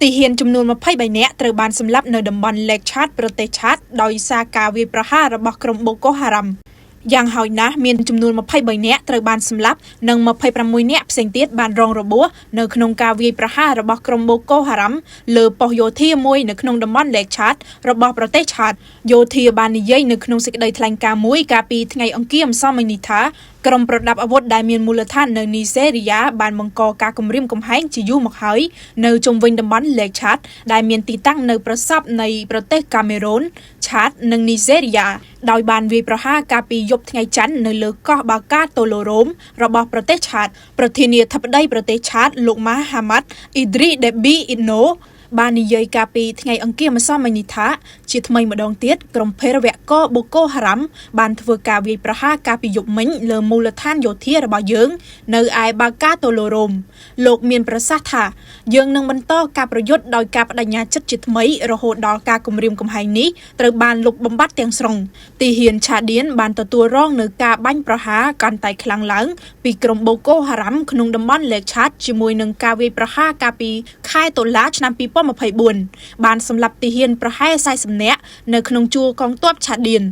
ទាហានចំនួន23នាក់ត្រូវបានសម្លាប់នៅតំបន់ Lake Chad ប្រទេសឆាតដោយសារការវាយប្រហាររបស់ក្រុមបូកូហារ៉ាំយ៉ាងហោចណាស់មានចំនួន23នាក់ត្រូវបានសម្លាប់និង26នាក់ផ្សេងទៀតបានរងរបួសនៅក្នុងការវាយប្រហាររបស់ក្រុមបូកូហារ៉ាំលើប៉ុស្តិ៍យោធាមួយនៅក្នុងតំបន់ Lake Chad របស់ប្រទេសឆាតយោធាបាននិយាយនៅក្នុងសេចក្តីថ្លែងការណ៍មួយកាលពីថ្ងៃអង្គារម្សិលមិញនេះថាក្រុមប្រដាប់អាវុធដែលមានមូលដ្ឋាននៅនីសេរីយ៉ាបានបង្កការគំរាមកំហែងជាយូរមកហើយនៅជុំវិញតំបន់ Lake Chad ដែលមានទីតាំងនៅប្រសព្វនៃប្រទេសកាមេរូន ឆាត និងនីសេរីយ៉ាដោយបានវាយប្រហារកាលពីយប់ថ្ងៃច័ន្ទនៅលើកោះបាកាតូឡូរ៉ូមរបស់ប្រទេសឆាតប្រធានាធិបតីប្រទេសឆាតលោកម៉ាហាម៉ាត់អ៊ីឌ្រីដេប៊ីអ៊ីណូបាននិយាយកាលពីថ្ងៃអង្គារម្សិលមិញនេះថាជាថ្មីម្ដងទៀតក្រុមភេរវកបូកូហារ៉ាំបានធ្វើការវាយប្រហារកាលពីយប់មិញលើមូលដ្ឋានយោធារបស់យើងនៅឯបាកាតូឡូរ៉ូមលោកមានប្រសាសន៍ថាយើងនឹងបន្តការប្រយុទ្ធដោយការបដិញ្ញាចិត្តជាថ្មីរហូតដល់ការគំរាមកំហែងនេះត្រូវបានលុបបំបាត់ទាំងស្រុងទីហ៊ានឆាឌៀនបានទទួលរងនឹងការបាញ់ប្រហារកាន់តែខ្លាំងឡើងពីក្រុមបូកូហារ៉ាំក្នុងតំបន់ Lake Chad ជាមួយនឹងការវាយប្រហារកាលពីខែតុលាឆ្នាំ2024បានសម្លាប់ទាហានប្រហែល40នាក់នៅក្នុងជួរកងទ័ពឆាឌៀន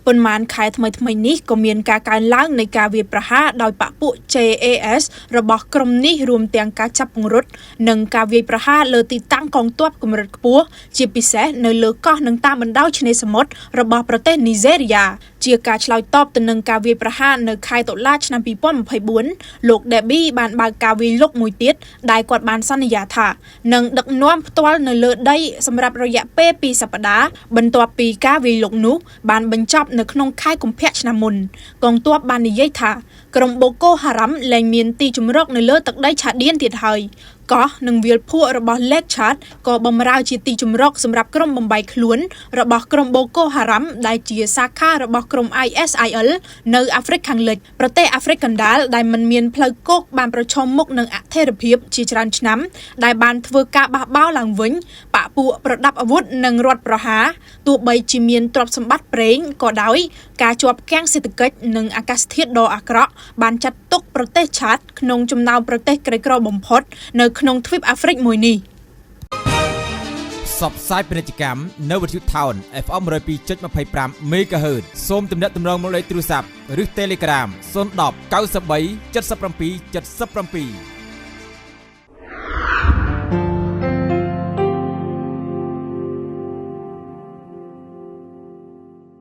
ប៉ុន្មានខែថ្មីថ្មីនេះក៏មានការកើនឡើងនៃការវាយប្រហារដោយបក្សពួក JAS របស់ក្រុមនេះរួមទាំងការចាប់ពង្រត់និងការវាយប្រហារលើទីតាំងកងទ័ពកម្រិតខ្ពស់ជាពិសេសនៅលើកោះនិងតាមបណ្ដោយឆ្នេរសមុទ្ររបស់ប្រទេសនីហ្សេរីយ៉ាជាការឆ្លើយតបទៅនឹងការវាយប្រហារនៅខែតុលាឆ្នាំ2024លោក Deby បានបើកការវាយលុកមួយទៀតដែលគាត់បានសន្យាថានឹងដឹកនាំផ្ទាល់នៅលើដីសម្រាប់រយៈពេល2សប្តាហ៍បន្ទាប់ពីការវាយលុកនោះបានបញ្ចប់នៅក្នុងខែកុម្ភៈឆ្នាំមុនកងទ័ពបាននិយាយថាក្រុមបូកូហារ៉ាំលែងមានទីជម្រកនៅលើទឹកដីឆាឌៀនទៀតហើយកោះនិងវាលភក់របស់ Lake Chad ក៏បម្រើជាទីជម្រកសម្រាប់ក្រុមបំបែកខ្លួនរបស់ក្រុមបូកូហារ៉ាំដែលជាសាខារបស់ក្រុម ISIL នៅអាហ្វ្រិកខាងលិចប្រទេសអាហ្វ្រិកកណ្ដាលដែលមិនមានផ្លូវគោកបានប្រឈមមុខនឹងអធិរភាពជាច្រើនឆ្នាំដែលបានធ្វើការបះបោរឡើងវិញបក្សពួកប្រដាប់អាវុធនិងរដ្ឋប្រហារទោះបីជាមានទ្រព្យសម្បត្តិប្រេងក៏ដោយការជាប់គាំងសេដ្ឋកិច្ចនិងអាកាសធាតុដ៏អាក្រក់បានចាត់ទុកប្រទេសឆាតក្នុងចំណោមប្រទេសក្រីក្របំផុតនៅក្នុងទ្វីបអាហ្វ្រិកមួយនេះ ផ្សព្វផ្សាយពាណិជ្ជកម្មនៅវិទ្យុថោន FM 102.25 MHz សូមទំនាក់ទំនងមកលេខទូរស័ព្ទឬ Telegram 010 93 77 77។